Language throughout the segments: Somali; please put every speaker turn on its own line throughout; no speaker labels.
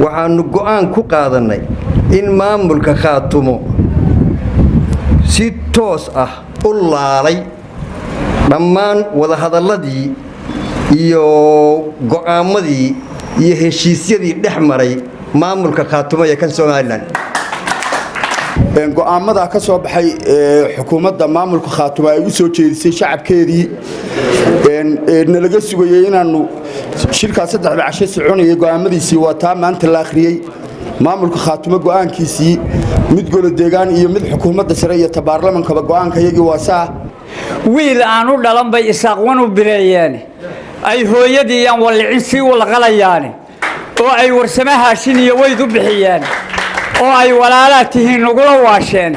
Waxaannu go'aan ku qaadannay in maamulka Khaatumo si toos ah u laalay dhammaan wadahadalladii iyo go'aammadii iyo heshiisyadii dhex maray maamulka Khaatumo ee kan Somaliland.
Go'aamada ka soo baxay xukuumadda maamulka Khaatumo ay u soo jeedisay shacabkeedii nalaga sugayey inaannu shirkaas 3da casho soconayay, go'aamadiisii waa taa maanta la akhriyey. Maamulka Khaatumo go'aankiisii, mid golo deegaan iyo mid xukuumadda sare iyo ta baarlamankaba, go'aankayagii waa saa.
Wiil aan u dhalan bay Isaaqwan u bireeyeen, ay hooyadii yaan wallicin sii walqalayaane, oo ay Warsame Haashin iyo Weyd u bixiyeen, oo ay walaalaa tihiin nagula waasheen.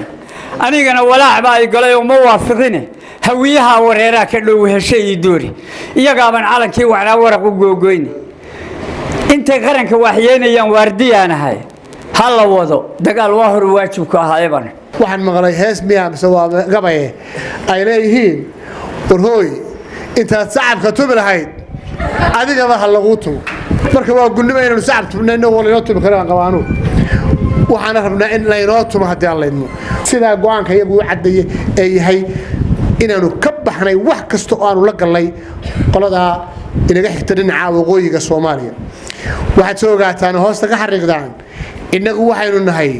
Anigana walaac baa ay galay oo ma waafiqine. Hawiyaha wareeraa ka dhow heshay ii doori, iyagaaban calankii wacnaa waraq u googoyne. Intay qaranka waxyeynayaan waardiyaanahay, ha la wado dagaal, waa hor waajibku ahaayeban.
Waxaan maqlay hees miyaa mise waa gabaye ay leeyihiin: "Warhooy, intaad sacabka tumi lahayd, adigaba ha laguu tumo." Marka waa gunnimo inaynu sacab tubnayno, waa laynoo tumi karaan qabaanu. Waxaana rabnaa in laynoo tumo haddii aan laydmo. Sidaa go'aanka iyagu u caddeeye ee yahay inaanu ka baxnay wax kasta oo aanu la gallay qoladaa inaga xigta dhinaca waqooyiga Soomaaliya. Waxaad soo ogaataan, hoosta ka xariiqdaan, innagu waxaynu nahay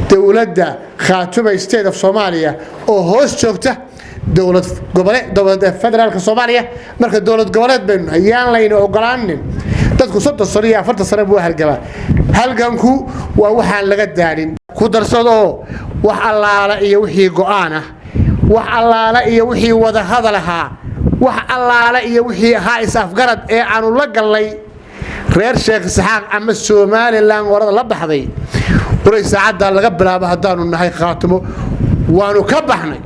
dowladda Khaatuma State of Soomaaliya oo hoos joogta dowlad gobole, dowlad federaalka Soomaaliya. Marka dowlad goboleed baynu nahay. Yaan layna ogolaanin. Dadku 30 sano iyo 40 sano buu halgamaa. Halganku waa waxaan laga daalin. Ku darsadoo wax allaala iyo wixii go'aan ah, wax allaala iyo wixii wadahadal ahaa, wax allaala iyo wixii ahaa is-afgarad ee aanu la gallay reer Sheekh Isxaaq ama Somaliland warada la baxday, uray saacaddaa laga bilaabo, haddaanu nahay Khaatimo, waanu ka baxnay.